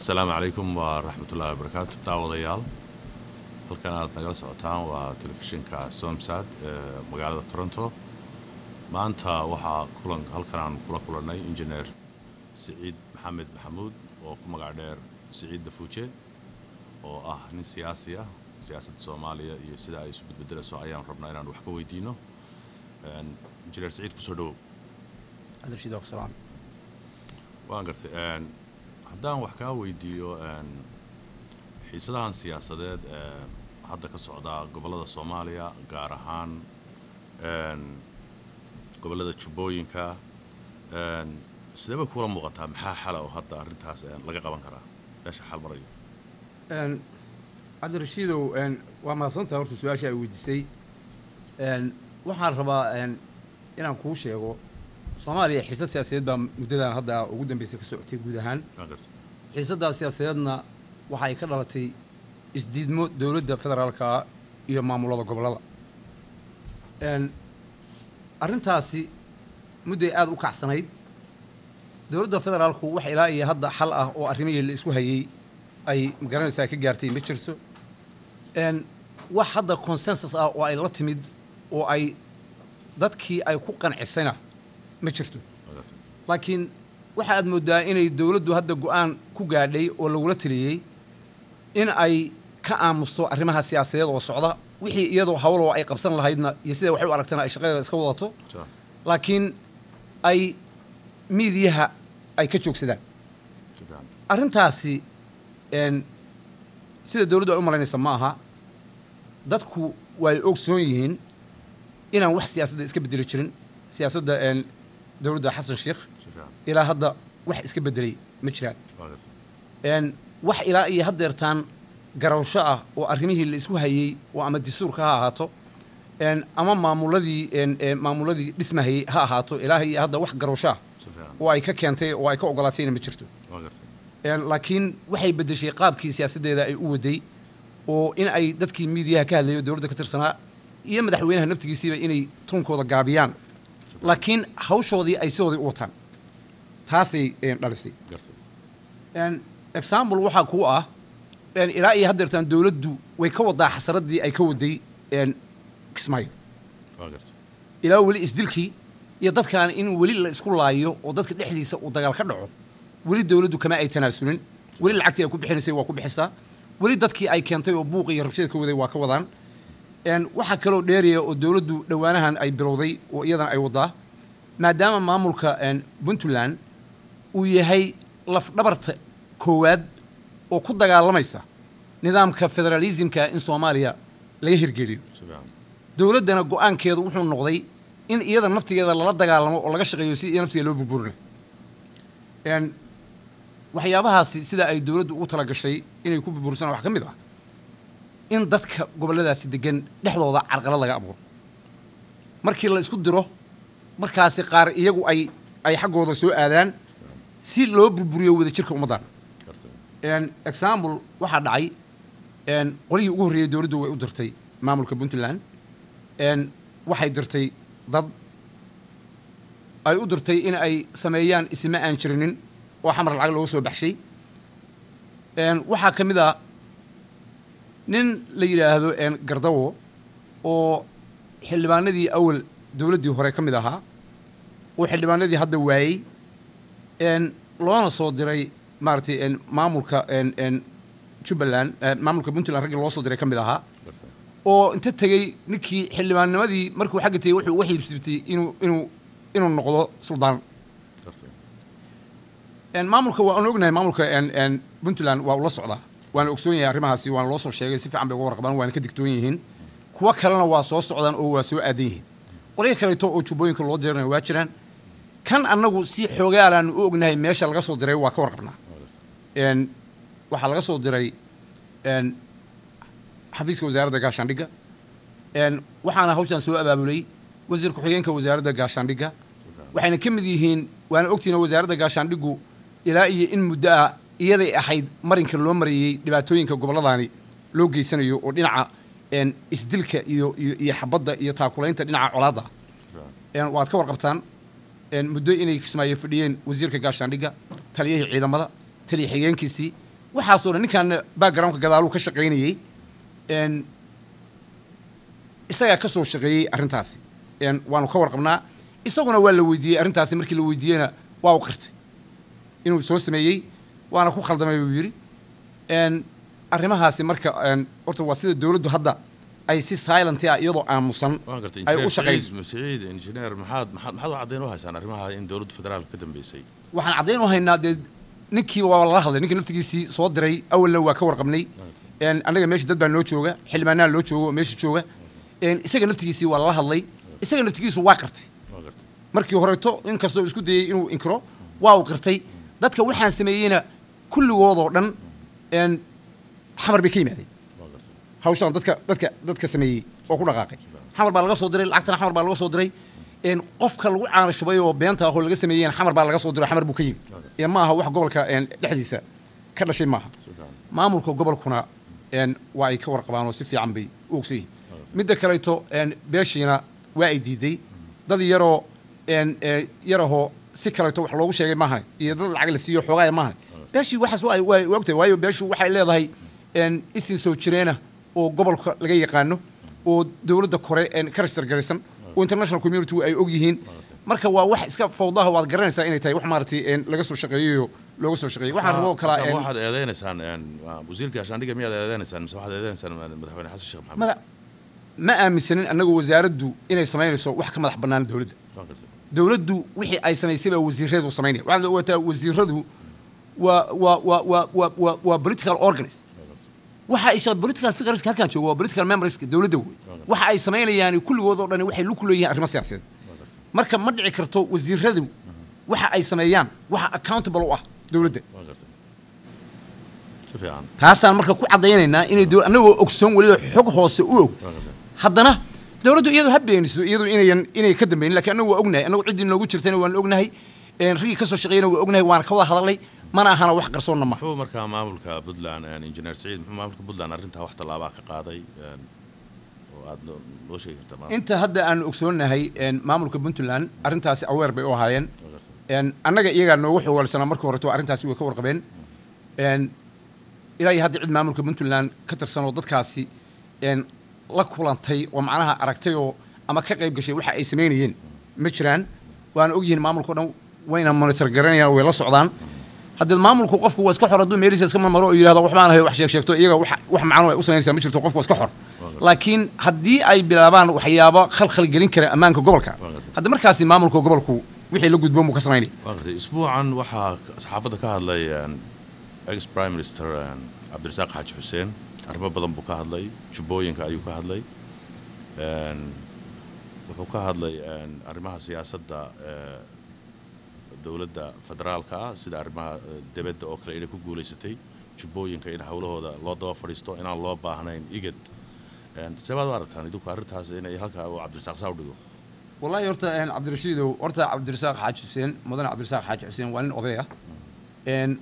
Asalaamu calaykum waraxmatullahi wabarakaatu. Daawadayaal, halkan aad nagala socotaan waa telefishinka Somsad ee magaalada Toronto. Maanta waxaa kulan halkan aan kula kulannay Injineer Siciid Maxamed Maxamuud oo ku magac dheer Siciid Dafuuje, oo ah nin siyaasi ah. Siyaasadda Soomaaliya iyo sida ay isu bedbedelayso ayaan rabnaa inaan wax ka weydiino. Injineer Siciid, kusoo dhawow. Waan gartay. Haddaan wax kaa weydiiyo xiisadahan siyaasadeed ee hadda ka socda gobollada Soomaaliya, gaar ahaan gobollada Jubbooyinka, sidee bay kula muuqataa? Maxaa xala oo hadda arrintaas laga qaban karaa meesha xal marayo? Cabdirashiidow, waa mahadsantaha. Horta su-aasha ay weydiisay waxaan rabaa inaan kuu sheego, Soomaaliya xiisad siyaasadeed baa muddadan hadda ugu dambeysay ka socotay guud ahaan. Xiisaddaa siyaasadeedna waxa ay ka dhalatay isdiidmo dowladda federaalka iyo maamulada gobollada. Arrintaasi mudday aada u kacsanayd. Dowladda federaalku wax ilaa iyo hadda xal ah oo arrimihii la isku hayey ay magaranaysaa ka gaartay ma jirto. Wax hadda consensus ah oo ay la timid oo ay dadkii ay ku qancisayna ma jirto, laakiin waxa aad mooddaa inay dowladdu hadda go-aan ku gaadhay oo lagula taliyey in ay ka aamusto arrimaha siyaasadeed oo socda, wixii iyadoo hawloo ay qabsan lahaydna iyo siday waxay u aragtana ay shaqadeeda iska wadato, laakiin ay miidiyaha ay ka joogsadaan arrintaasi. Sida dowladdu ay u malaynaysa ma aha. Dadku way ogsoon yihiin inaan wax siyaasadda iska bedeli jirin. Siyaasadda dowladda Xasan Sheikh ilaa hadda wax iska bedelay ma jiraan. Wax ilaa iyo haddeertaan garawsho ah oo arrimihii la isku hayey oo ama dastuurka ha ahaato ama maamuladii dhismahayey ha ahaato, ilaa iyo hadda wax garawsho ah oo ay ka keentay oo ay ka ogolaatayna ma jirto. Laakiin waxay beddeshay qaabkii siyaasaddeeda ay u waday, oo in ay dadkii miidiyaha ka hadlayay oo dowladda ka tirsanaa iyo madaxweynaha naftigiisiiba inay tuunkooda gaabiyaan, laakiin hawshoodii ay sidoodii u wataan, taasay dhalisay. Example waxaa kuu ah, ilaa iyo haddeertaan dowladdu way ka wadaa xasaradii ay ka waday Kismaayo. Ilaa weli isdilkii iyo dadkan in weli la isku laayo oo dadka dhexdiisa uu dagaal ka dhaco, weli dowladdu kama ay tanaasulin. Weli lacagtii ay ku bixinaysay waa ku bixisaa, weli dadkii ay keentay oo buuq iyo rabshada ka waday waa ka wadaan. Waxaa kaloo dheeraya oo dowladdu dhowaanahan ay bilowday oo iyadana ay wadaa, maadaama maamulka Puntland uu yahay lafdhabarta koowaad oo ku dagaalamaysa nidaamka federalismka in Soomaaliya laga hirgeliyo, dowladdana go-aankeedu wuxuu noqday in iyada naftigeeda lala dagaalamo oo laga shaqeeyo si iyada naftigeeda loo burburina. Waxyaabahaasi sida ay dowladdu ugu talagashay inay ku burbursana wax ka mid ah in dadka gobolladaasi degan dhexdooda carqalad laga abuuro. Markii la isku diro, markaasi qaar iyagu ay xaggooda soo aadaan si loo burburiyo wadajirka ummaddan. Example waxaa dhacay, qolihii ugu horreeyey dowladdu way u dirtay maamulka Puntland. Waxay dirtay dad ay u dirtay in ay sameeyaan isma aan jirinin oo Xamar lacag looga soo baxshay. Waxaa ka mid ah nin la yidhaahdo Gardawo oo xildhibaanadii awal dowladdii hore ka mid ahaa, oo xildhibaanadii hadda waayey, loona soo diray maaragtay maamulka Jubbaland, maamulka Puntland raggii loo soo diray ka mid ahaa, oo inta tegey ninkii xildhibaannimadii markuu xagga tegey wuxuu uga xiibsibtay inuu noqdo suldaan. Maamulka waan ognahay, maamulka Puntland waa ula socdaa, waana ogsoon yahay arrimahaasi, waana loo soo sheegay, si fiican bay uga warqabaan, waana ka digtoon yihiin. Kuwo kalena waa soo socdaan oo waa soo aadan yihiin. Qolyo kaleeto oo Jubbooyinka loo diranayo waa jiraan. Kan annagu si xoogaalaan u ognahay meesha laga soo diray, waa ka warqabnaa. Waxaa laga soo diray xafiiska wasaaradda gaashaandhigga, waxaana hawshan soo abaabulay wasiir ku-xigeenka wasaaradda gaashaandhigga. Waxayna ka mid yihiin, waana ogtihiin, wasaaradda gaashaandhiggu ilaa iyo in muddo ah iyaday ahayd marinka loo marayey dhibaatooyinka gobolladani loo geysanayo oo dhinaca isdilka iyo xabadda iyo taakulaynta dhinaca colaadda. Waad ka warqabtaan muddo inay Kismaayo fadhiyeen wasiirka gaashaandhigga, taliyihii ciidamada, taliya xigeenkiisii. Waxaasoo dhan ninkaana backgroundka gadaaluu ka shaqaynayey, isagaa ka soo shaqeeyey arrintaasi. Waanu ka warqabnaa, isaguna waa la weydiiyey arrintaasi. Markii la weydiiyeyna waa u qirtay inuu soo sameeyey, waana ku khaldamay buu yidhi. Arrimahaasi marka horta waa sida dowladdu hadda ay si silent ah, iyadoo aamusan, Waan gartay. ay u Injineer shaqayn. Siciid, injineer, maxaad u caddayn u haysaan arrimaha in dowladda federaalka ka dambeysay? Waxaan caddayn u haynaa dee ninkii waa lala hadlay, ninkii naftigiisii soo diray. Awalna waa ka warqabnay. Annaga meesha dad baa noo jooga, xildhibaanaa loo joogo oo meesha jooga. Isaga naftigiisii waa lala hadlay, isaga naftigiisu waa qirtay. Waan gartay. Markii horeeto inkastoo isku dayey inuu inkiro, waa uu qirtay. Dadka waxaan sameeyeyna kulligoodoo dhan Xamar bay ka yimaadeen. Waan gartay. Hawshaan dadka sameeyey oo ku dhaqaaqay Xamar baa laga soo diray, lacagtana Xamar baa laga soo diray. Qofka lagu caano shubay oo beenta ah oo laga sameeyeen Xamar baa laga soo diray, Xamar buu ka yimid. Ee ma aha wax gobolka dhexdiisa ka dhashay maaha. Si fiican. Maamulka gobolkuna waa ay ka warqabaan oo si fiican bay u ogsan yihiin. Midda kaleeto, beeshiina waa ay diiday. Dad yaroo yarahoo si kaleeto wax loogu sheegay maahane iyo dad lacag la siiyo xoogaaya maahane, beeshii waxaas waa ogtahay, waayo beeshu waxay leedahay isin soo jireena oo gobolka laga yaqaano oo dowladda kore ka register garaysan oo international community ay og yihiin. Marka waa wax iska fawdaha, waad garanaysaa inay tahay wax maaragtay laga soo shaqeeyayo, looga soo shaqeeyay. Waxaan raboo kalaa Marka waxaad eedeynaysaan wasiirka gaashaandhigga miyaad eedeynaysaan mise waxaad eedeynaysaan madaxweyne Xasan Sheekh Maxamed? Ma aaminsanin annagu wasaaraddu inay samaynayso wax ka madax bannaan dowladda. Waan gartay. Dowladdu wixii ay samaysay baa wasiiradu samaynaya. Waxaad ogaataa wasiiradu waa political organs. Waxa ay political figures halkan jooga waa political members dowladda wey. Waxa ay samaynayaan kulligood oo dhan waxay lug ku leeyihiin arrimo siyaasadeed. Waan gartay. Marka ma dhici karto wasiiradu waxa ay sameeyaan waxa accountable u ah dowladda. Waan gartay, si fiican. Taasaan marka ku caddaynaynaa inay annagoo ogsoon, weliba xog hoose u og. Waan gartay. Haddana dowladdu iyadu ha beeniso iyadu inayan inay ka dambaynin, lakiin annagu waa ognahay. Annagu ciddii noogu jirtayna waan ognahay, raggii ka soo shaqeeyana waa ognahay, waana ka wada hadalnay. Mana ahana wax qarsoonna ma. Muxuu markaa maamulka Puntland, injineer Siciid, muxuu maamulka Puntland arrintaa wax tallaabaa ka qaaday oo aad noo sheegi kartaa maanta? Inta hadda aanu ogsoonnahay, maamulka Puntland arrintaasi aware bay u ahaayeen. Waan gartay. Annaga iyagaa noogu xogaalsanaa markii horeto, arrintaasi way ka warqabeen. Ilaa iyo hadda cid maamulka Puntland ka tirsan oo dadkaasi la kulantay oo macnaha aragtay oo ama ka qayb gashay waxa ay samaynayeen ma jiraan. Waana ogyihiin maamulka o dhan, wayna monitor garanayaan, way la socdaan. Haddii maamulku qofku waa iska xor, hadduu meelihiisa iska marmaro oo yidhahdo waxbaan ahay, wax sheeg sheegto, iyaga wax macno ay u samaynaysaa ma jirto, qofku waa iska xor. Laakiin haddii ay bilaabaan waxyaabo khalkhal gelin kara ammaanka gobolka, hadda markaasi maamulka gobolku wixii la gudboon buu ka samaynaya. Waan gartay. Isbuucan waxaa saxaafadda ka hadlay ex prime minister Cabdirasaaq Xaaji Xuseen. Arrimo badan buu ka hadlay, jubbooyinka ayuu ka hadlay. Wuxuu ka hadlay arrimaha siyaasadda dowladda federaalka ah, sida arrimaha debadda oo kale inay ku guulaysatay, jubbooyinka in howlahooda loo daba fadhiisto, inaan loo baahnayn IGAD. See baad u aragtaan idinku arrintaas inay halkaa uu Cabdirasaaq saa u dhigo? Wallahi horta Cabdirashiidow, horta Cabdirasaaq Xaaji Xuseen, mudane Cabdirasaaq Xaaji Xuseen waa nin oday ah,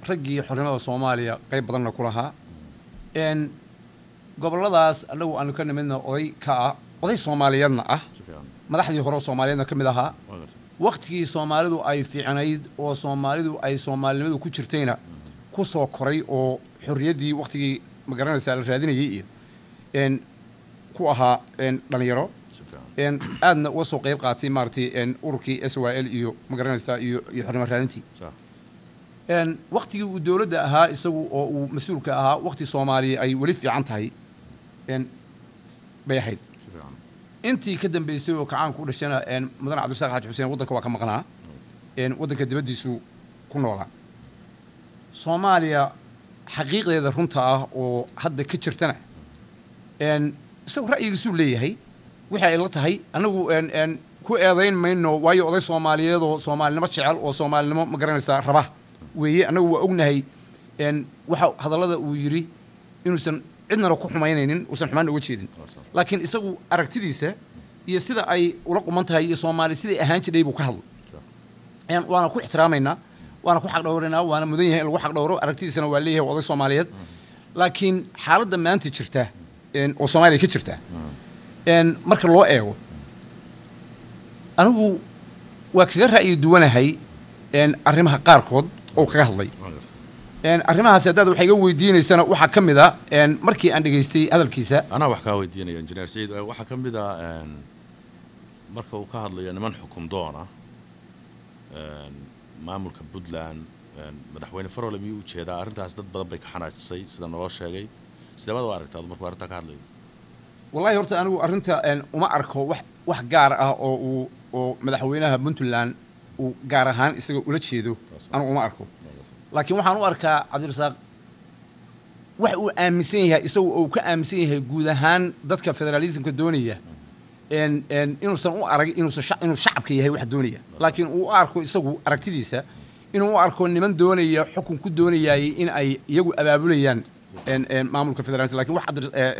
raggii xornimada Soomaaliya qayb badanna ku lahaa, gobolladaas annagu aanu ka nimidna oday ka ah, oday Soomaaliyeedna ah, Si fiican. madaxdii hore oo Soomaaliyeedna ka mid ahaa. Waan gartay. Waqtigii Soomaalidu ay fiicnayd oo Soomaalidu ay soomaalinimadu ku jirtayna ku soo koray oo xorriyaddii waqtigii ma garanaysaa la raadinayay iyo ku ahaa dhalinyaro, Si fiican. Aadna uga soo qayb qaatay maaragtay ururkii SYL iyo ma garanaysaa iyo xornimo raadintii. Waqtigii uu dowladda ahaa isagu oo uu mas-uulka ahaa, waqti Soomaaliya ay weli fiican tahay bay ahayd. Si fiican. Intii ka dambeysay oo kacaanku u dhashayna, mudane Cabdirasaaq Xaaji Xuseen waddanka waa ka maqnaa, waddanka dibaddiisu ku noolaa. Soomaaliya xaqiiqdeeda runta ah oo hadda ka jirtana, isagu ra'yigiisuu leeyahay wixii ay la tahay. Annagu ku eedayn mayno, waayo oday Soomaaliyeed oo soomaalinimo jecel oo soomaalinimo ma garanaysaa raba weeye. Annagu waa ognahay waxa hadallada uu yidhi inuusan cidnana ku xumaynaynin, uusan xumaan uga jeedin, laakiin isagu aragtidiisa iyo sida ay ula quman tahay iyo Soomaali siday ahaan jidhay buu ka hadlay. Waana ku ixtiraamaynaa, waana ku xaqdhowraynaa, waana mudan yahay in lagu xaqdhowro. Aragtidiisana waa leeyahay, waa oday Soomaaliyeed. Laakiin xaaladda maanta jirta oo Soomaaliya ka jirta, marka loo eego, anigu waa kaga ra'yi duwanahay arrimaha qaarkood oo kaga hadlay. Waan gartay. Arrimahaasi haddaad wax iga weydiinaysana, waxaa ka mid a markii aan dhegaystay hadalkiisa. Anaa wax kaa weydiinaya, Injineer Saciid. Waxaa ka mid ah marka uu ka hadlayo niman xukum doona maamulka Puntland, madaxweyne Farole miyuu ujeedaa? Arrintaas dad badan bay ka xanaajisay sida naloo sheegay. Sidee baad u aragtaa markuu arrintaa ka hadlayo? Wallahi horta anigu arrinta uma arko wax gaar ah oo uu oo madaxweynaha Puntland uu gaar ahaan isaga ula jeedo, anigu uma arko. Laakiin waxaan u arkaa Cabdirasaaq wax uu aaminsan yahay isagu, uu ka aaminsan yahay guud ahaan dadka federalismka doonaya, inuusan u arag inuusan inuu shacabka yahay wax doonaya, laakiin uu u arko isagu aragtidiisa inuu u arko niman doonaya xukun ku doonayay in ay iyagu abaabulayaan maamulka federalism. Lakin wax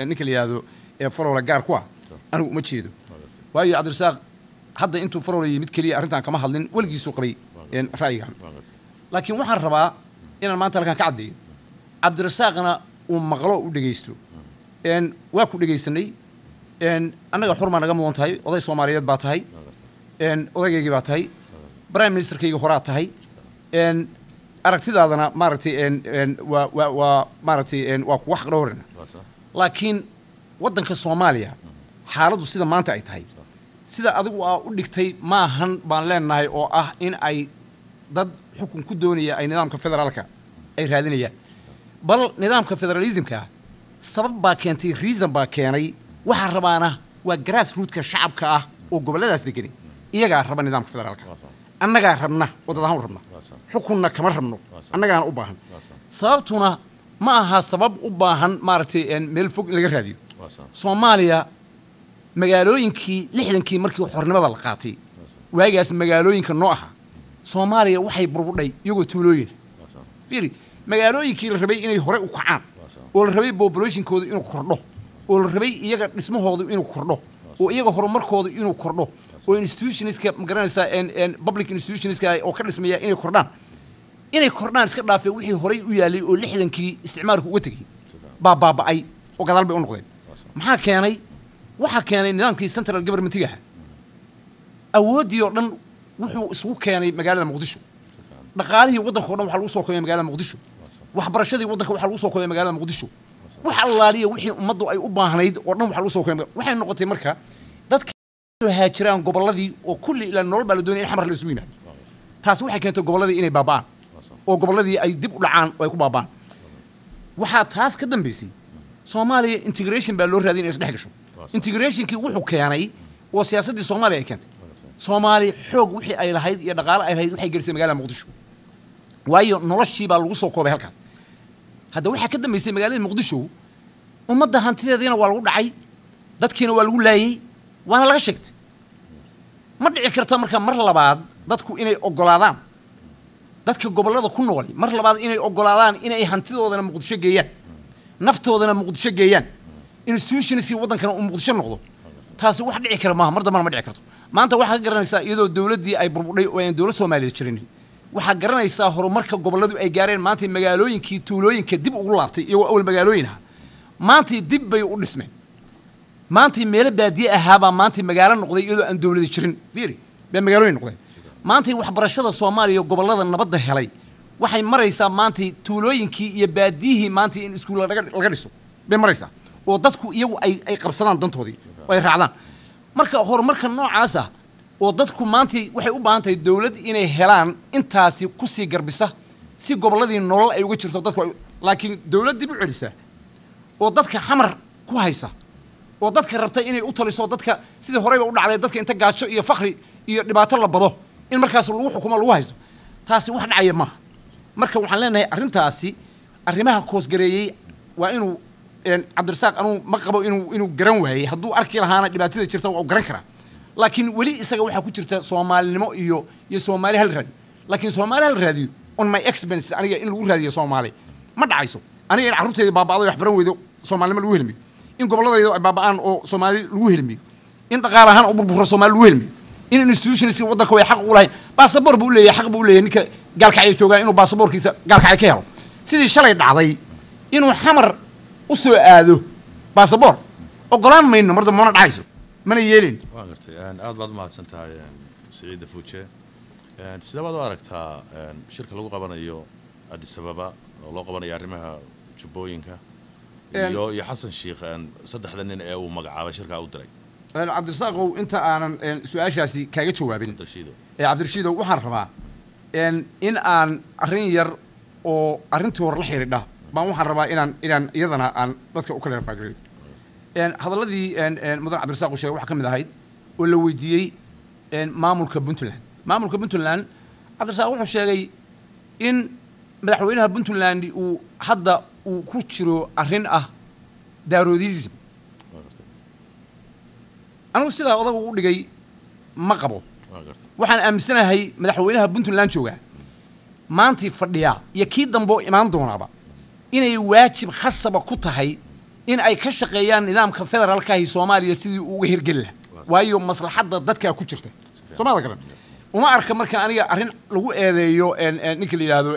ninka la yihahdo Faroole gaar ku ah anigu uma jeedo, waayo Cabdirasaaq hadda intuu Faroole yimid keliya arrintan kama hadlin, weligiisuu qabay ra'yigan. Laakiin waxaan rabaa inaan maanta halkan ka caddeeyo, Cabdirasaaqna uu maqlo, u dhegaysto. Waa ku dhegaysanay, annaga xurmaa naga mudan tahay, oday Soomaaliyeed baa tahay, odaygaygii baa tahay, prime ministerkayga horaa tahay. Aragtidaadana maaragtay waa maaragtay waa kuwa xaq dhowrina. Laakiin waddanka Soomaaliya xaaladdu sida maanta ay tahay, sida adigu aa u dhigtay maahan baan leenahay, oo ah in ay dad xukun ku doonaya ay nidaamka federaalka ay raadinayaan. Bal nidaamka federalismka sabab baa keentay, reason baa keenay. Waxaa rabaana waa grass rootka shacabka ah oo gobolladaas deganay, iyagaa raba nidaamka federaalka. Annagaa rabna oo dad ahaan u rabna, xukunna kama rabno, annagaana u baahan. Sababtuna ma aha sabab u baahan maaragtay meel fog in laga raadiyo. Soomaaliya magaalooyinkii 60-kii markii xornimada la qaatay, waagaas magaalooyinka noo ahaa Soomaaliya waxay burbudhay iyagoo tuulooyina. Fiiri, magaalooyinkii la rabay inay hore u kacaan oo la rabay populationkoodu inuu kordho oo la rabay iyaga dhismahoodu inuu kordho oo iyaga horumarkoodu inuu kordho oo institutionska, ma garanaysaa, public institutionska oo ka dhismaya inay kordhaan iska dhaafee, wixii horey u yaalay oo 60-kii isticmaalku uga tegey baa baaba'ay oo gadaal bay u noqdeen. Maxaa keenay? Waxaa keenay nidaamkii central governmentiga awooddii oo dhan wuxuu isugu keenay magaalada Muqdisho. Dhaqaalihii waddanka o dhan waxaa lagu soo koobay magaalada Muqdisho. Waxbarashadii waddanka waxaa lagu soo koobay magaalada Muqdisho. Wax allaaliya wixii ummaddu ay u baahnayd oo dhan waxaa lagu soo koobay. Waxay noqotay marka dadka haajiraan gobolladii oo kulli ilaa nolol baa la doonaya in Xamar la isugu yimaado. Taasi waxay keentay gobolladii inay baaba'aan oo gobolladii ay dib u dhacaan oo ay ku baaba'aan. Waxaa taas ka dambeysay Soomaaliya integration baa loo raadiyay inay isdhex gasho. Integrationkii wuxuu keenay oo siyaasaddii Soomaaliya ay keentay, Soomaaliya xoog wixii ay lahayd iyo dhaqaale ay lahayd waxay gelisay magaalada Muqdisho, waayo noloshii baa lagu soo koobay halkaas. Hadda waxaa ka dambeysay magaalada Muqdisho ummadda hantideediina waa lagu dhacay, dadkiina waa lagu laayey, waana laga sheegtay. Ma dhici karta marka mar labaad dadku inay oggolaadaan, dadka gobollada ku nooli mar labaad inay oggolaadaan inay hantidoodana Muqdisho geeyaan, naftoodana Muqdisho geeyaan, institutionskii waddankana uu Muqdisho noqdo. Taasi wax dhici kara maaha, mar dambana ma dhici karto. Maanta waxaa ka garanaysaa iyadoo dowladdii ay burbudhay oo aan dowlad Soomaaliyeed jirin, waxaa garanaysaa horumarka gobolladu ay gaareen. Maanta magaalooyinkii tuulooyinka dib ugu laabtay iyagoo awal magaalooyin ahaa, maantay dib bay u dhismeen. Maantay meelo baadiye ahaabaa maantay magaalo noqday iyadoo aan dowladi jirin, fiiri, bay magaalooyin noqdeen. Maantay waxbarashada Soomaaliya gobollada nabadda helay waxay maraysaa maantay tuulooyinkii iyo baadiyihii maantay in iskuulla laga dhiso bay maraysaa, oo dadku iyagu ay qabsadaan dantoodii oo ay raacdaan. Marka horumarka noocaas ah oo dadku maantay waxay u baahan tahay dowlad inay helaan intaasi kusii garbisa si gobolladii nolol ay uga jirto dadku laakiin dowlad dib u celisa oo dadka Xamar ku haysa oo dadka rabta inay u taliso, dadka sidii horeyba u dhacday, dadka inta gaajo iyo fakri iyo dhibaato la bado in markaas lagu xukumo lagu haysto, taasi wax dhacaya maaha. Marka waxaan leenahay arrintaasi arrimaha koosgareeyey waa inuu Cabdirasaaq, anuu ma qabo inuu garan waayey. Hadduu arki lahaana dhibaatada jirta waa uu garan karaa, laakiin weli isaga waxaa ku jirta Soomaalinimo iyo Soomaali hal raadiyo. Laakiin Soomaali hal raadiyo on my expense, aniga in lagu raadiyo Soomaali ma dhacayso. Aniga in carruurtayda baaba'do wax baran weydo Soomaalinimo lagu helmiyo, in gobolladayda ay baaba'aan oo Soomaali lagu helmiyo, in dhaqaale ahaan u burburo Soomaali lagu helmiyo, in institutionski waddanka way xaq u lahayn, baasaboor buu leeyahay, xaq buu u leeyahay ninka Gaalkacyo joogaa inuu baasaboorkiisa Gaalkacyo ka helo. Sidii shalay dhacday inuu Xamar u soo aado baasaboor ogolaan mayno, mar dambe mana dhacayso, mana yeelin. Waa gartay, aad baad umahadsan tahay, Siciid Fuuje. Sidee baad u aragtaa shirka lagu qabanayo Addis Ababa Oo loo qabanaya arrimaha Jubbooyinka iyo Xasan Sheikh, saddexda nin ee uu magacaabay shirkaa u diray. Cabdirasaaqow, inta aanan su-aashaasi kaaga jawaabin, Cabdirashiido, Cabdirashiidow, waxaan rabaa in aan arrin yar oo arrintii hore la xidhiidha baan waxaan rabaa inaan iyadana aan dadka u kala faagreeyo. Hadalladii mudan Cabdirasaaq uu sheegay waxaa ka mid ahayd oo la weydiiyey maamulka Puntland. Maamulka Puntland, Cabdirasaaq wuxuu sheegay in madaxweynaha Puntland uu hadda uu ku jiro arrin ah Daaroodism. Waa gartay. Anigu sidaa odagu u dhigay ma qabo. Waa gartay. Waxaan aaminsanahay madaxweynaha Puntland jooga maantii fadhiya iyo kii dambe oo imaan doonaaba inay waajib khasaba ku tahay in ay ka shaqeeyaan nidaamka federaalka ahi Soomaaliya sidii uu uga hirgeli lahaa, waayo maslaxadda dadkaa ku jirta. Soomaalida garan uma arka. Marka aniga arrin lagu eedeeyo ninka la yidhaahdo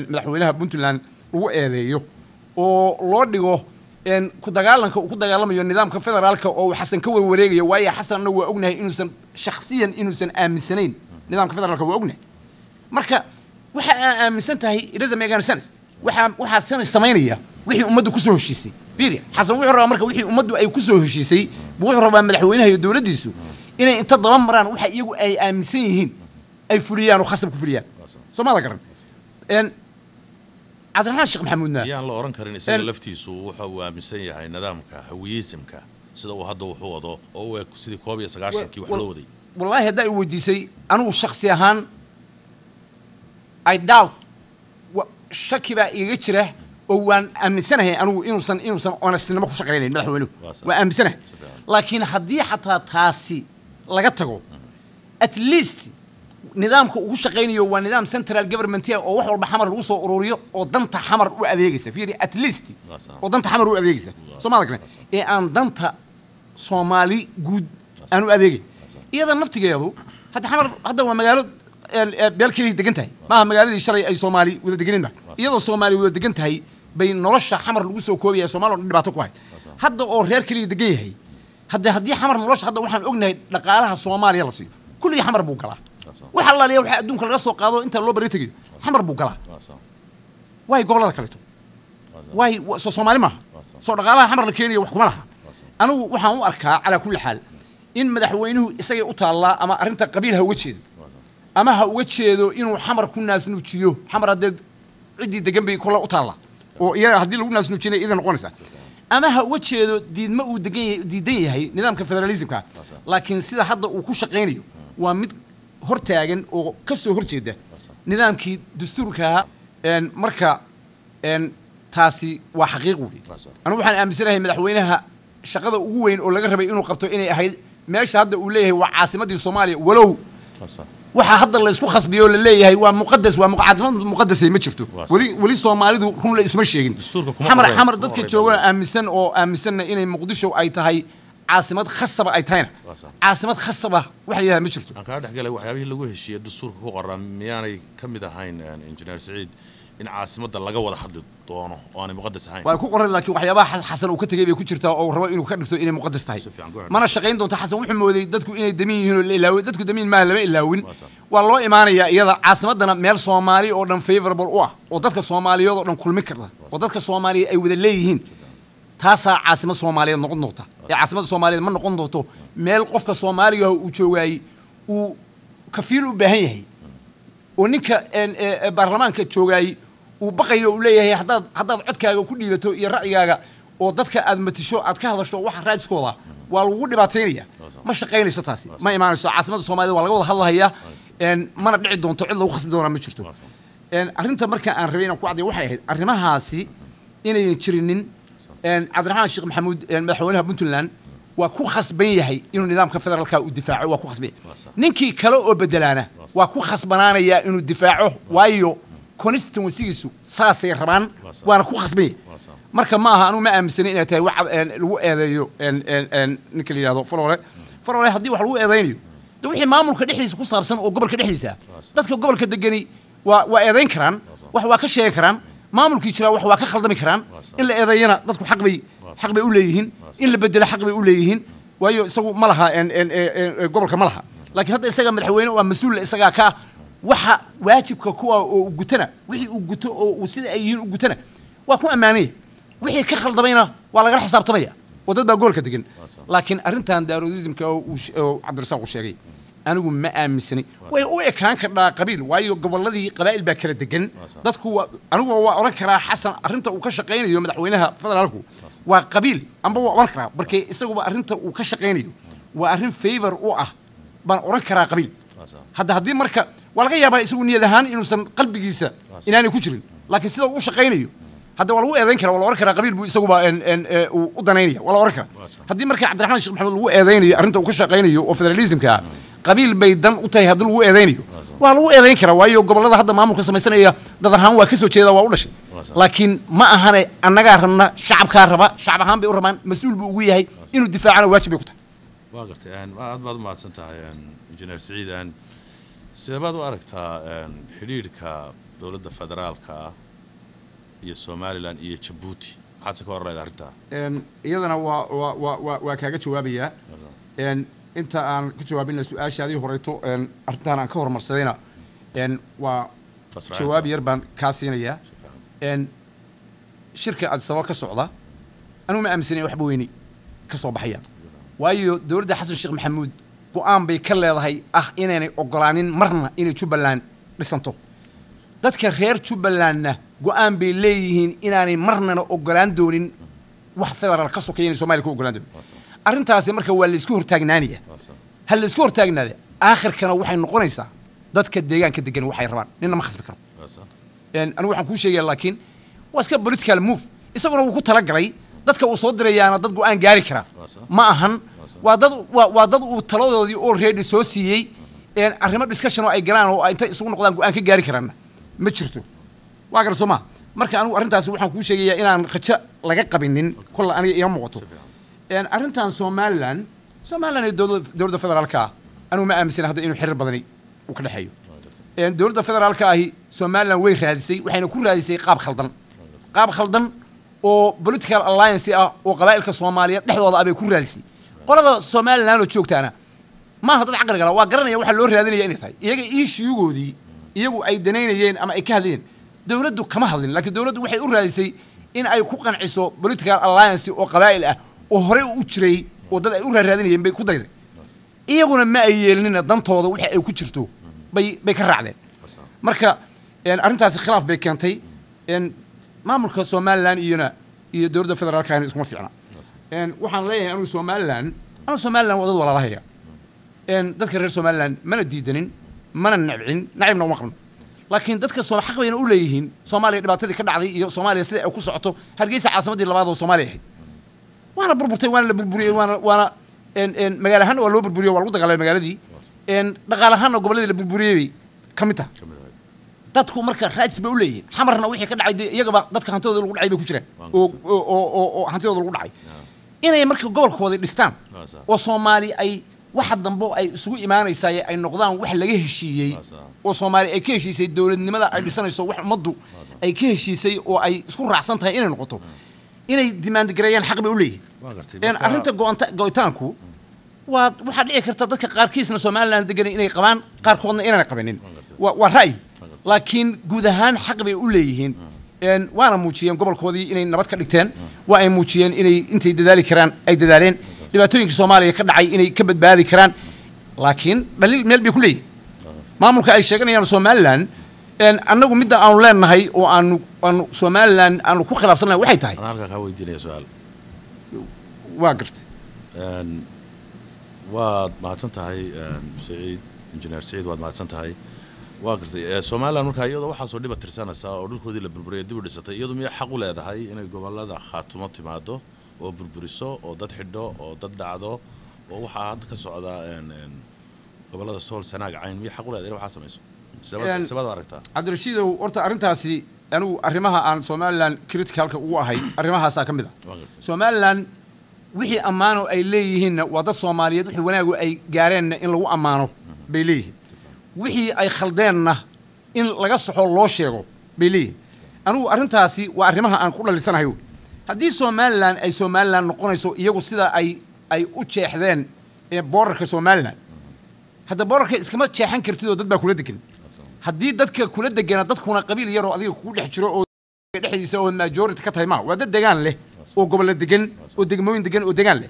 madaxweynaha Puntland lagu eedeeyo oo loo dhigo ku dagaalanka uu ku dagaalamayo nidaamka federaalka oo uu Xasan ka warwareegayo, waayo Xasanna waa ognahay inuusan shakhsiyan inuusan aaminsanayn nidaamka federaalka, waa ognahay. Marka waxa aan aaminsan tahay, it doesn't make any sense. Waxaa sense samaynaya wixii ummaddu kusoo heshiisay. Fiiri, Xasan wuxuu rabaa marka wixii ummaddu ay kusoo heshiisay buu wuxuu rabaa madaxweynaha iyo dowladdiisu inay inta daba maraan waxa iyagu ay aaminsan yihiin ay fuliyaan oo khasab ku fuliyaan. Soo maada garan? Cabdiraxmaan Sheekh Maxamuudna Yaan la oran karin isaga laftiisu wuxa uu aaminsan yahay nidaamka Hawiyisimka sida uu hadda wuxuu wado oo u eg sidii 91-kii wax loo waday? Wallaahi haddaa i weydiisay, anigu shaksi ahaan I doubt, shaki baa igaga jira oo waan aaminsanahay anigu inuusan honestnimo ku shaqaynayn madaxweynuhu. Waa sax. Waan aaminsanahay. Si fiican. Laakiin haddii xataa taasi laga tago, at least nidaamka uu ku shaqaynayo waa nidaam central government ah oo wax walba Xamar lagu soo ururiyo oo danta Xamar u adeegaysa. Fiiri, at least Waa sax. oo danta Xamar u adeegaysa. Waa soo ma aragna sax. ee aan danta Soomaali guud aan u adeegay. Iyada naftigeedu hadda Xamar hadda waa magaalo beel keliya degan tahay, maaha magaaladii shalay ay Soomaali wada deganin ba. Iyadoo Soomaali wada degan tahay bay nolosha Xamar lagu soo koobaya Soomaali oo dhan dhibaato ku hay. Hadda oo reer keliya degan yahay, hadda haddii Xamar nolosha, hadda waxaan ognahay dhaqaalaha Soomaaliya la siiyo kulligii Xamar buu galaa. Waa sax. Waxa allaaliya waxa adduunka laga soo qaado inta loo bari tegayo Xamar buu galaa. Waa sax. Waay gobollada kaleeto? Waa sax. Waay soo Soomaali maaha? Waa sax. Soo dhaqaalaha Xamar la keenayo wax kuma laha? Anigu waxaan u arkaa calaa kulli xaal in madaxweynuhu isagay u taallaa, ama arrinta qabiil ha uga jeedo ama ha uga jeedo inuu Xamar ku naasnuujiyo. Xamar haddee ciddii degan bay kolle u taallaa oo iyaga haddii lagu naasnuujinay iyada noqonaysaa, ama ha uga jeedo diidma uu degan yahay, diidan yahay nidaamka federalismka, laakiin sida hadda uu ku shaqaynayo waa mid hortaagan oo ka soo horjeeda nidaamkii dastuurka. Marka taasi waa xaqiiq wey. Waa sax. Anigu waxaan aaminsanahay madaxweynaha shaqada ugu weyn oo laga rabay inuu qabto inay ahayd meesha hadda uu leeyahay waa caasimadii Soomaaliya, walow Waa sax. waxaa hadda la isku khasbiyo la leeyahay waa muqadas, waa caasimad muqadasay ma jirto. Waa sax. Weli Soomaalidu run la isma sheegin. Dastuurka kuma Xamar qorayn, Xamar kuma dadka qorayn. jooga aaminsan oo aaminsanna inay Muqdisho ay tahay caasimad khasaba ay tahayna, Waa sax. caasimad khasaba wax la yidhaha ma jirto. Aan kaa dhex galay, waxyaabihii lagu heshiiyey dastuurka ku qoran miyaanay ka mid ahayn, Injineer Saciid, in caasimadda laga wada hadli doono oo aanay muqadas ahayn? Waa ku qoran, laakiin waxyaabaha Xasan uu ka tegey bay ku jirtaa oo uu rabo inuu ka dhigto inay muqadas tahay. Si fiican, go ahead. Mana shaqayn doonto. Xasan wuxuu mooday dadku inay damin yihiin oo la ilaaway. Dadku damiin maaha, lama ilaawin. Waa sax. Waa loo imaanayaa iyada caasimadana meel Soomaali oo dhan favorable u ah oo dadka Soomaaliyeed oo dhan kulmi karta oo dadka Soomaaliya ay wada leeyihiin, taasaa caasimad Soomaaliyeed noqon doonta. Ee caasimada Soomaaliyeed ma noqon doonto meel qofka Soomaaliga uu joogaayey uu kafiil u baahan yahay oo ninka baarlamaanka joogaayey uu baqayo, uu leeyahay haddaad codkaaga ku dhiibato iyo ra'yigaaga oo dadka aad matisho aad ka hadasho waxa raadskooda waa lagugu dhibaataynaya. Ma shaqaynayso taasi, ma imaanayso. Caasimada Soomaalida waa laga wada hadlahayaa, mana dhici doonto, cid lagu khasbi doonaa ma jirto. Waa sax. Arrinta marka aan rabay inaan ku caddeeyo waxay ahayd arrimahaasi inayan jirinin. Cabdiraxmaan Sheekh Maxamuud, madaxweynaha Puntland, waa ku khasban yahay inuu nidaamka federaalka uu difaaco, waa ku khasban yahay. Waa sax. Ninkii kale oo bedelaana waa ku khasbanaanayaa inuu difaaco, waayo constituencygiisu saasay rabaan. Waa sax. Waana ku khasban yahay. Waa sax. Marka ma aha, anigu ma aaminsanin inay tahay wax lagu eedeeyo ninka la yidhahdo Farole. Farole haddii wax lagu eedeynayo de wixii maamulka dhexdiisa ku saabsan oo gobolka dhexdiisa ah, dadka gobolka degani waa eedeyn karaan, wax waa ka sheegi karaan, maamulkii jiraa wax waa ka khaldami karaan. Waa sax. In la eedeeyana dadku xaq bay u leeyihiin, in la bedelo xaq bay u leeyihiin, waayo isagu ma laha gobolka ma laha, laakiin hadda isaga madaxweyne waa mas-uul isagaa ka Waxa waajibka kuwa oo uu gutana, wixii uu guto oo uu sida ay yihiin u gutana, waa ku ammaanaya. Wixii ka khaldamayna waa lagala xisaabtamaya, oo dad baa goolka degan. Laakiin arrintan daaroodismka oo uu Cabdirasaaq uu sheegay, anigu ma aaminsani. Way u ekaan kardhaa qabiil, waayo gobolladii qabaa'il baa kala degan. Dadku waa, anigu waa oran karaa Xasan arrinta uu ka shaqaynayo, madaxweynaha federaalku, waa qabiil, amba waa oran karaa markee isaguba arrinta uu ka shaqaynayo waa arrin favor u ah, baan oran karaa qabiil. Hadda haddii marka waa laga yaabaa isagu niyad ahaan inuusan qalbigiisa inaanay ku jirin, laakiin sida uu u shaqaynayo hadda waa lagu eedayn karaa, waa la oran karaa qabiil buu isaguba uu u danaynaya, waa la oran karaa. Haddii marka Cabdiraxmaan Sheekh Maxamuud lagu eedaynayo arrinta uu ka shaqaynayo oo federalismka ah qabiil bay dan u tahay, haddii lagu eedaynayo, waa lagu eedayn karaa, waayo gobollada hadda maamulka samaysanaya dad ahaan waa ka soo jeeda, waa u dhashay. Laakiin ma ahane annagaa rabna, shacabkaa raba, shacab ahaan bay u rabaan, mas-uul buu ugu yahay inuu difaacana, waajib bay ku tahay. Waa gartay, aad baad u mahadsan tahay, Injineer Siciid. Sidee baad u aragtaa xidhiidhka dowladda federaalka ah iyo Somalilan iyo Jabuuti? Maxaad se ka oran lahayd arrintaa? Iyadana waa kaaga jawaabayaa. Inta aan ka jawaabina su-aashaadii horeyto, arrintaan aan ka horumarsadayna, waa jawaab yar baan kaa siinayaa. Shirka Addis Ababa ka socda anigu ma aaminsanay waxba weyni ka soo baxayaan, waayo dowladda Xasan Sheekh Maxamuud go-aan bay ka leedahay ah inaynay ogolaanin marna inay Jubbaland dhisanto. Dadka reer Jubbalandna go-aan bay leeyihiin inaanay marnana ogolaan doonin wax federaal ka sokeeya inay Soomaaliya ku ogolaan doonin. Arrintaasi marka waa laysku hortaagnaanaya, ha laysku hortaagnaada, aakhirkana waxay noqonaysaa dadka deegaanka degan waxay rabaan, nina ma khasbi karo. Anigu waxaan kuu sheegaya, laakiin waa iska political move, isaguna wuu ku talagalay. Dadka uu soo dirayaana dad go-aan gaari karaa ma ahan, waa dad uu taladoodii already soo siiyey. Arrimo discussion oo ay galaan oo ay intay isugu noqdaan go-aan ka gaari karaanna ma jirto, waa gara soo ma. Marka anigu arrintaasi waxaan kuu sheegayaa inaan rajo laga qabinin, kolla aniga iima muuqato. Arrintan Somaliland iyo dowladda federaalka ah, anigu ma aaminsana hadda inuu xiriir badani uu ka dhexeeyo. Dowladda federaalka ahi Somaliland way raadisay, waxayna ku raadisay qaab khaldan, qaab khaldan oo political alliance ah oo qabaa'ilka Soomaaliyeed dhexdooda ah bay ku raadisay. Qolada Somaliland oo joogtaana maaha dad caqli gala, waa garanaya waxa loo raadinaya inay tahay iyaga issue-goodii iyagu ay danaynayeen ama ay ka hadlayeen. Dowladdu kama hadlin, laakiin dowladdu waxay u raadisay in ay ku qanciso political alliance oo qabaa'il ah oo horey u jiray oo dad ay u raaraadinayeen bay ku dayday. Iyaguna ma ay yeelinina, dantooda wixii ay ku jirto bay ka raacdeen. Marka arrintaasi khilaaf bay keentay. Maamulka Somaliland iyona iyo dowladda federaalka iskuma fiicna. Waxaan leeyahay anigu Somaliland waa dad walaalahaya. Dadka reer Somaliland mana diidanin, mana nabcin, nacibna uma qabno, laakiin dadka soo xaq bayna u leeyihiin Soomaaliya dhibaatadii ka dhacday iyo Soomaaliya sida ay ku socoto. Hargeysa caasimaddii labaad oo Soomaaliya ahayd waana burburtay, waana la burburiyey, waana magaalo ahaanna waa loo burburiyey, waa lagu dagaalamay magaaladii, dhaqaale ahaanna gobolladii la burburiyey bay ka mid tahay. Dadku marka rights bay u leeyihiin. Xamarna wixii ka dhacay dee iyagaba dadka hantidooda lagu dhacay bay ku jiraan, oo hantidooda lagu dhacay, inay marka gobolkooda dhistaan oo Soomaali ay waxa dambe ay isugu imaanaysaa ay noqdaan wax laga heshiiyey, oo Soomaali ay ka heshiisay dowladnimada ay dhisanayso, wax ummaddu ay ka heshiisay oo ay isku raacsan tahay inay noqoto, inay demand gareeyaan xaq bay u leeyihiin. Arrinta go'itaanku waa waxaa dhici karta dadka qaarkiisna Somaliland degan inay qabaan, qaarkoodna inaanay qabinin, waa ra'yi, laakiin guud ahaan xaq bay u leeyihiin. Waana muujiyeen gobolkoodii inay nabad ka dhigteen, waa ay muujiyeen inay intay dadaali karaan ay dadaaleen, dhibaatooyinka Soomaaliya ka dhacay inay ka badbaadi karaan, laakiin dhaliil meel bay ku leeyihiin maamulka ay sheeganayaan Somaliland. Annagu midda aanu leenahay oo aanu Somaliland aanu ku khilaafsannahay waxay tahay Anaa halkaa kaa weydiinaya su-aal. Waa gartay. Waad mahadsan tahay, Siciid, Injineer Siciid, waad mahadsan tahay. Waa gartay. Somaliland markaa iyadoo waxaasoo dhiba tirsanaysaa oo dhulkoodii la burburiyay dib u dhisatay, iyadu miyay xaq u leedahay inay gobolada Khaatumo timaado oo burburiso oo dad xidho oo dad dhacdo oo waxaa hadda ka socda gobolada Sool, Sanaag, Cayn? Miyay xaq u leedahay inay waxaa samayso? Sibaad u aragtaa? Cabdirashiidow, horta arrintaasi anigu arrimaha aan Somaliland criticalka ugu ahay arrimahaasaa ka mid ah. Waa gartay. Somaliland wixii ammaano ay leeyihiinna waa dad Soomaaliyeed, wixii wanaagu ay gaareenna in lagu ammaano bay leeyihiin, wixii ay khaldeenna in laga saxo loo sheego bay leeyihiin. Anigu arrintaasi waa arrimaha aan ku dhalisanahay wey. Haddii Somaliland ay Somaliland noqonayso, iyagu sida ay u jeexdeen ee borderka Somaliland, hadda borderka iskama jeexan kartid oo dad baa kula degan. Haddii dadka kula degana, dadkuna qabiil yaroo adiga kugu dhex jiro oo dhexdiisa oo majority ka tahay, ma waa dad degaan leh oo gobollo degan oo degmooyin degan oo degaan leh.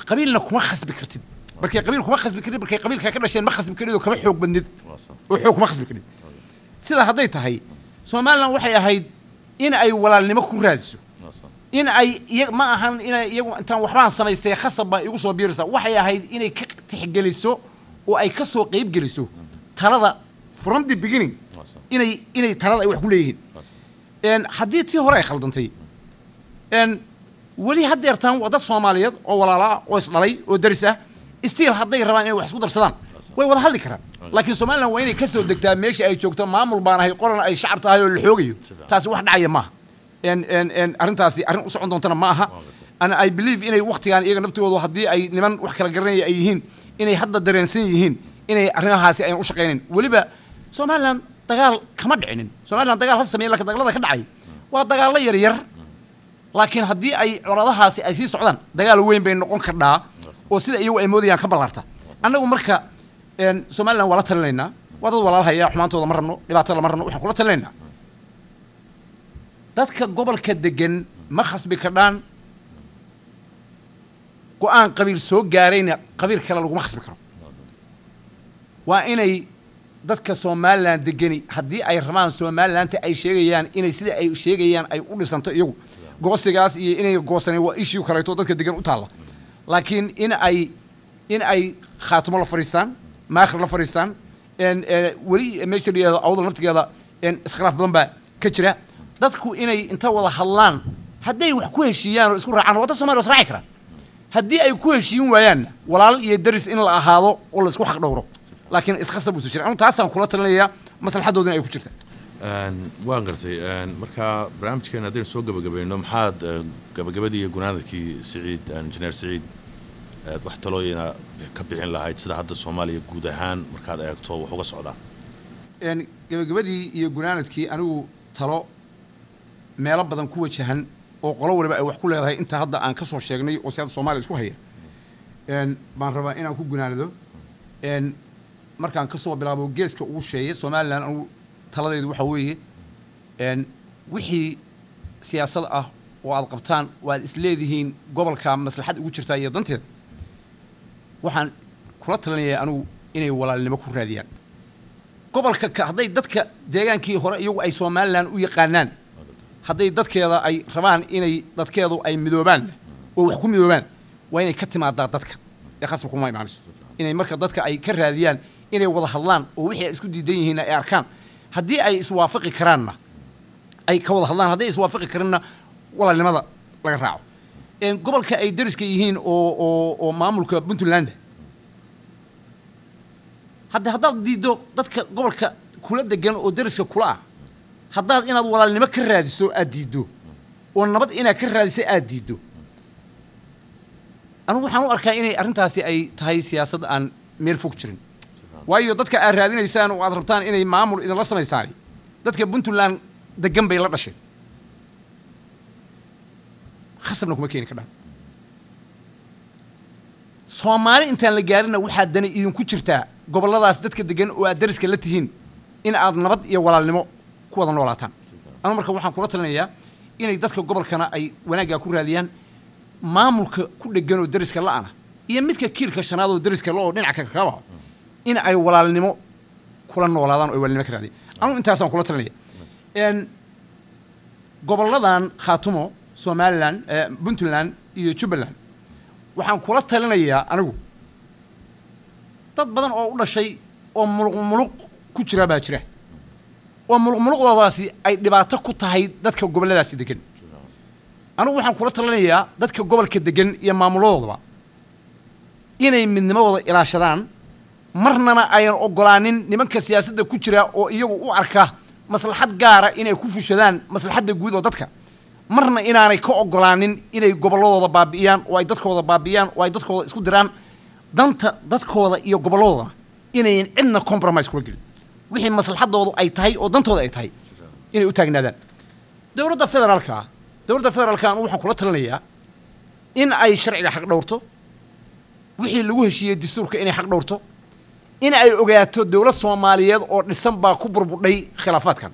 Qabiilna kuma khasbi kartid. Markay qabiil kuma khasbi kartid, markay qabiilka ka dhasheen ma khasbi kartid oo kama xoog badnid oo xoog kuma khasbi kartid. Sidaa hadday tahay, Somaliland waxay ahayd in ay walaalnimo ku raadiso, in ay ma ahan inay iyagu intaan waxbaan samaystay khasab baa igu soo biiraysa. Waxay ahayd inay ka tixgeliso oo ay ka soo qayb geliso talada from the beginning, inay talada ay wax ku leeyihiin. Haddii tii hore ay khaldantay, weli haddeertaan waa dad Soomaaliyeed oo walaala ah oo isdhalay oo daris ah. Still hadday rabaan inay wax isku darsadaan, way wada hadli karaan. Laakiin Somaliland waa inay kasoo degtaa meesha ay joogto, maamul baan ahay, qolana ay shacab tahay oo la xoogayo. Taasi wax dhacaya maaha. Arrintaasi arrin u socon doontana ma aha. And I believe inay waqtigan iyaga naftoodu, haddii ay niman wax kala garanaya ay yihiin, inay hadda dareensan yihiin inay arrimahaasi ayan u shaqaynayn. Weliba Somaliland dagaal kama dhicinin. Somaliland dagaal ha sameeyen, lakin dagaalada ka dhacay waa dagaallo yar yar. Laakiin haddii ay coladahaasi ay sii socdaan, dagaal weyn bay noqon kardhaa oo sida iyagu ay moodayaan ka ballaarta. Annagu marka Somaliland waa la talinaynaa. Waa dad walaalhaya, xumaantooda ma rabno, dhibaatada lama rabno. Waxaan kula talinaynaa, dadka gobolka degan ma khasbi kardhaan. Go-aan qabiil soo gaarayna qabiil kale laguma khasbi karo. Waa inay dadka Somaliland degani, haddii ay rabaan Somalilandta ay sheegayaan inay sida ay sheegayaan ay u dhisanto, iyagu goosigaas iyo inay goosaneen waa issue kaleeto dadka degan u taalla. Laakiin in ay Khaatumo la fadhiistaan, Maakhir la fadhiistaan, weli meesha la yihahdo Awdal naftigeeda iskhilaaf badan baa ka jira. Dadku inay inta wada hadlaan, hadday wax ku heshiiyaan oo isku raacaan, waa dad Somalia, is raaci karaan. Haddii ay ku heshiin waayaanna, walaal iyo daris in la ahaado oo la isku xaq dhowro, laakiin iskhasab uusan jirin. Anu taasaan kula talinayaa, maslaxadoodina ay ku jirta. Waan gartay. Marka barnaamijkeena haddaynu soo gabagabayno, maxaad gabagabadii iyo gunaanadkii, Siciid, Injineer Siciid, wax talooyina ka bixin lahayd sida hadda Soomaaliya guud ahaan markaad eegto wax uga socdaan? Gabagabadii iyo gunaanadkii, anigu talo meelo badan ku wajahan oo qolo waliba ay wax ku leedahay inta hadda aan ka soo sheegnay oo siyaasadda Soomaaliya isku haya baan rabaa inaan ku gunaanado. Markaan ka soo bilaabo geeska ugu sheeya Somaliland, anigu taladaydu waxaa weeye, wixii siyaasad ah oo aad qabtaan oo aad isleedihiin gobolka maslaxad ugu jirtaa iyo danteeda, waxaan kula talinayaa anigu inay walaalnimo ku raadiyaan gobolka. Hadday dadka deegaankii hore iyagu ay Somaliland u yaqaanaan, hadday dadkeeda ay rabaan inay dadkeedu ay midoobaan oo wax ku midoobaan, waa inay ka timaadaa dadka ee khasab kuma imaanayso. Inay marka dadka ay ka raadiyaan inay wada hadlaan oo wixii ay isku diidan yihiinna ay arkaan, haddii ay iswaafaqi karaanna ay ka wada hadlaan, hadday iswaafaqi karinna walaalnimada laga raaco. Gobolka ay dariska yihiin oo maamulka Puntland, hadda haddaad diiddo dadka gobolka kula degan oo dariska kula ah, haddaad inaad walaalnimo ka raadiso aad diiddo oo nabad inaad ka raadiso aad diiddo, anigu waxaan u arkaa inay arrintaasi ay tahay siyaasad aan meel fog jirin. Waayo, dadka aad raadinaysaan oo aad rabtaan inay maamul idinla samaystaan, dadka Puntland degan bay la dhasheen, khasabna kuma keeni kardhaan. Soomaali intaan la gaarinna, waxaa dani idinku jirtaa gobolladaas dadka degan oo aad dariska la tihiin in aad nabad iyo walaalnimo ku wada noolaataan. Anu marka waxaan kula talinayaa inay dadka gobolkana ay wanaaggaa ku raadiyaan, maamulka ku dhegan oo dariska la'ana iyo midka kiirka shanaad oo dariska la oo dhinaca kakaba in ay walaalnimo kula noolaadaan oo ay walaalnimo ka raadiyaan. Anugu intaasaan kula talinaya. Gobolladan Khaatumo, Somaliland, Puntland iyo Jubbaland waxaan kula talinayaa anigu, dad badan oo u dhashay oo muluq muluq ku jira baa jira, oo muluq muluqdoodaasi ay dhibaato ku tahay dadka gobolladaasi degan. Anigu waxaan kula talinayaa dadka gobolka degan iyo maamuladoodaba inay midnimadooda ilaashadaan, marnana ayan ogolaanin nimanka siyaasadda ku jira oo iyagu u arka maslaxad gaara inay ku fushadaan maslaxadda guud oo dadka, marna inaanay ka ogolaanin inay gobolladooda baabi'iyaan oo ay dadkooda baabi'iyaan oo ay dadkooda isku diraan. Danta dadkooda iyo gobolladooda inayan cidna compromise kula gelin, wixii maslaxadoodu ay tahay oo dantooda ay tahay inay u taagnaadaan. Dowladda federaalka anu waxaan kula talinayaa in ay sharciga xaq dhowrto, wixii lagu heshiiyey dastuurka inay xaq dhowrto, In ay ogaato dowlad Soomaaliyeed oo dhisan baa ku burbudhay khilaafaadkan,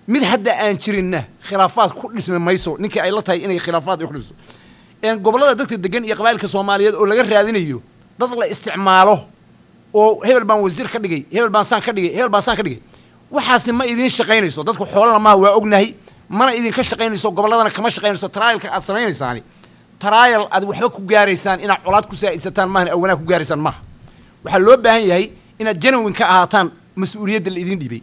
mid hadda aan jirinna khilaafaad ku dhismi mayso. Ninkii ay la tahay inay khilaafaad ay ku dhiso gobollada dadka degan iyo qabaa'ilka Soomaaliyeed oo laga raadinayo dad la isticmaalo oo hebel baan wasiir ka dhigay, hebel baan saan ka dhigay, hebel baan saan ka dhigay, waxaasi ma idiin shaqaynayso. Dadku xoolana maaha, waa ognahay, mana idinka shaqaynayso, gobolladana kama shaqaynayso. Trialka aad samaynaysaani trial aad waxba ku gaaraysaan inaad colaad ku saa'idsataan maahan, awanaa ku gaaraysaan maaha. Waxaa loo baahan yahay inaad genuine ka ahaataan mas-uuliyadda la idiin dhiibay.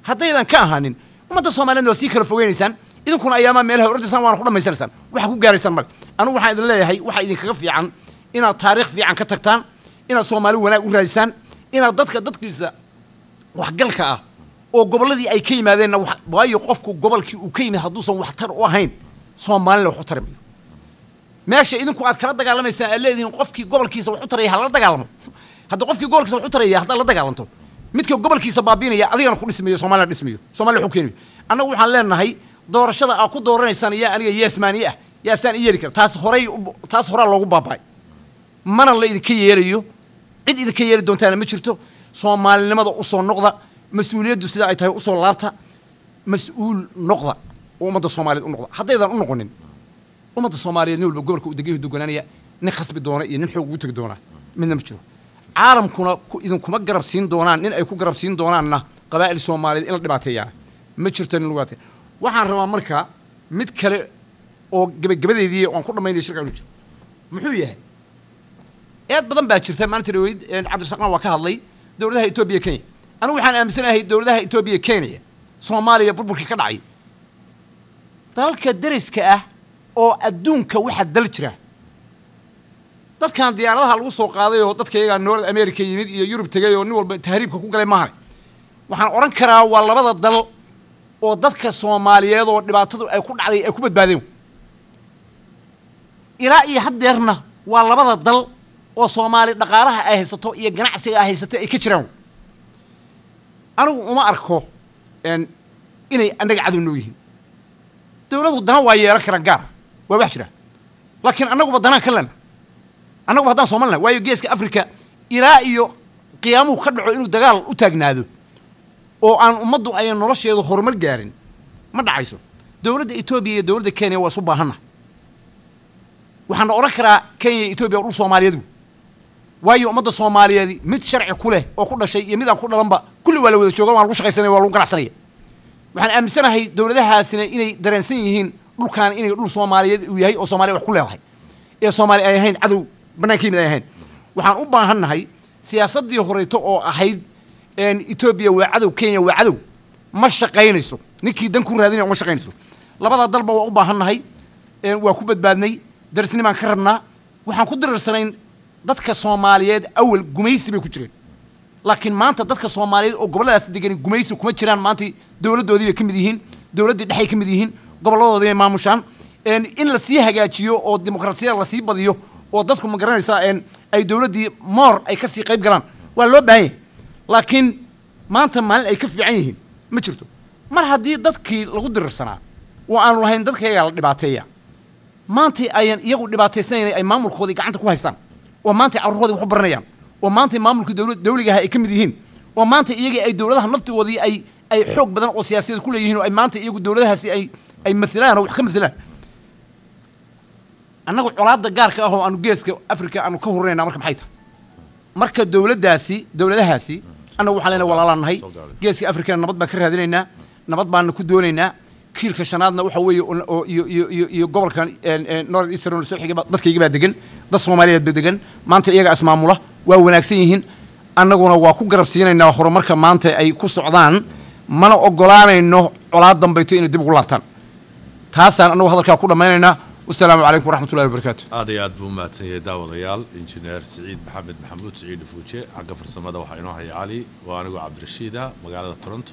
Haddaydan ka ahaanin, ummadda Soomaaliyeed waa sii kala fogeynaysaan, idinkuna ayaamaa meelaha ordaysaan waana ku dhammaysanaysaan, waxa ku gaaraysaan male. Anigu waxaan idin leeyahay, waxaa idinkaga fiican inaad taariikh fiican ka tagtaan, inaad Soomaali wanaag u raadisaan, inaad dadka dadkiisa waxgalka ah oo gobolladii ay ka yimaadeenna, waayo qofku gobolkii uu ka yimid hadduusan waxtar u ahayn, Soomaalina wax u tari mayo. Meesha idinku aad kala dagaalamaysaan aad leedihiin qofkii gobolkiisa wax u taraya hala dagaalamo, hadda qofkii gobolkiisa wax u taraya haddaad la dagaalanto, midka gobolkiisa baabiinaya adigana ku dhismayo, Soomaalina dhismayo, Soomaalina wax u keenayo. Annagu waxaan leenahay doorashada aad ku dooranaysaan yaa aniga yeesmaani ah, yaa saan i yeeli kara, taas horay taas horaa loogu baaba'ay, mana la idinka yeelayo, cid idinka yeeli doontaana ma jirto. Soomaalinimada usoo noqda, mas-uuliyaddu sida ay tahay usoo laabta, mas-uul noqda oo ummadda Soomaaliyeed u noqda. Haddaydan u noqonin, ummadda Soomaaliyeed nin walba gobolka uu degan yahay deganaanaya, nin khasbi doona iyo nin xoog ugu tegi doona midna ma jiro. Caalamkuna idinkuma garab siin doonaan, nin ay ku garab siin doonaanna qabaa'il Soomaaliyeed in la dhibaateeyaana ma jirto, nin lagu dhibaateeya. Waxaan rabaa marka mid kale oo gebagabadeedii aan ku dhammaynayo shirka inuu jiro. Muxuu yahay? Eed badan baa jirta. Maalinta dhaweyd Cabdirasaaqna waa ka hadlay dowladaha Etoobiya, Kenya. Anigu waxaan aaminsanahay dowladaha Etoobiya, Kenya, Soomaaliya burburkii ka dhacay, dalalka deriska ah oo adduunka waxa dal jira, dadkan diyaaradaha lagu soo qaaday oo dadka iyagaa North America yimid iyo Yurub tegay oo nin walba tahriibka ku galay maahan. Waxaan odhan karaa waa labada dal oo dadka Soomaaliyeed oo dhibaatadu ay ku dhacday ay ku badbaadeen ilaa iyo haddeerna, waa labada dal oo Soomaali dhaqaalaha ay haysato iyo ganacsiga ay haysato ay ka jiraan. Anigu uma arko inay annaga cadow noo yihiin. Dowladdu dana waa yeelan karaan gaara, waa wax jira, laakiin annaguba danaan ka lena, annaguba haddaan Soomaalina, waayo geeska Africa ilaa iyo qiyaamuhu ka dhaco inuu dagaal u taagnaado oo aan ummaddu ayan nolosheedu horumar gaarin ma dhacayso. Dowladda Etoobiya iyo dowladda Kenya waa isu baahanna. Waxaana odhan karaa Kenya iyo Etoobiya waa dhul Soomaaliyeed, waayo ummadda Soomaaliyeed mid sharci ku leh oo ku dhashay iyo mid aan ku dhalanba kulli waa la wada jooga, waa lagu shaqaysanaya, waa lagu ganacsanaya. Waxaan aaminsanahay dowladahaasina inay dareensan yihiin dhulkaan inay dhul Soomaaliyeed uu yahay oo Soomaaliya wax ku leedahay, ee Soomaali ay ahayn cadow banaanka yimid ay ahayn. Waxaan u baahannahay siyaasaddii horeyto oo ahayd Etoobiya waa cadow, Kenya waa cadow, ma shaqaynayso. Ninkii dan ku raadinaya uma shaqaynayso. Labada dalba waa u baahannahay, waa ku badbaadnay, darisnimaan ka rabnaa. Waxaan ku diriirsanayn dadka Soomaaliyeed awal gumaysi bay ku jireen, laakiin maanta dadka Soomaaliyeed oo gobolladaas degan gumaysi kuma jiraan. Maanta dowladdoodii bay ka mid yihiin, dowladdii dhexay ka mid yihiin, gobolladoodii bay maamushaan. In la sii hagaajiyo oo dimuqraasiyada lasii badiyo oo dadku ma garanaysaa ay dowladdii moor ay ka sii qayb galaan waa loo baahan yahay, laakiin maanta maalin ay ka fiican yihiin ma jirto. Mar haddii dadkii lagu dirirsanaa oo aanu lahayn dadkayagaa la dhibaateeya, maanta ayan iyagu dhibaataysanayn, ay maamulkoodii gacanta ku haystaan, oo maanta carruurhoodii wax u baranayaan, oo maanta maamulkii dowligaha ay ka mid yihiin, oo maanta iyagii ay dowladaha naftigoodii ay xoog badan oo siyaasiyaed ku leeyihiin, oo ay maanta iyagu dowladahaasi ay mathilaan oo wax ka mathilaan, annagu colaadda gaarka ah oo aanu geeska Africa aanu ka hurinayna marka maxay tahay? Marka dowladdaasi dowladahaasi annagu waxaan leenahay walaalaan nahay, geeska Africana nabad baan ka raadinaynaa, nabad baana ku doonaynaa. Kiilka shanaadna waxa weeye oo iyo iyo iyo iyo gobolkan North Eastern soo xiga dadkayga baa degan, dad Soomaaliyeed baa degan, maanta iyaga ismaamula, waa wanaagsan yihiin. Annaguna waa ku garab siinaynaa horumarka maanta ay ku socdaan, mana ogolaanayno colaad dambayto inay dib ugu laabtaan. Taasaan annagu hadalkaa ku dhammaynaynaa. Wasalaamu calaykum waraxmatullahi wabarakaatu. Aad iyo aad buu umahadsan yahay daawadayaal injineer Siciid Maxamed Maxamuud Siciid Fuuje. Xagga farsamada waxaa inoo haya Cali, waa anigoo Cabdirashiida magaalada Toronto.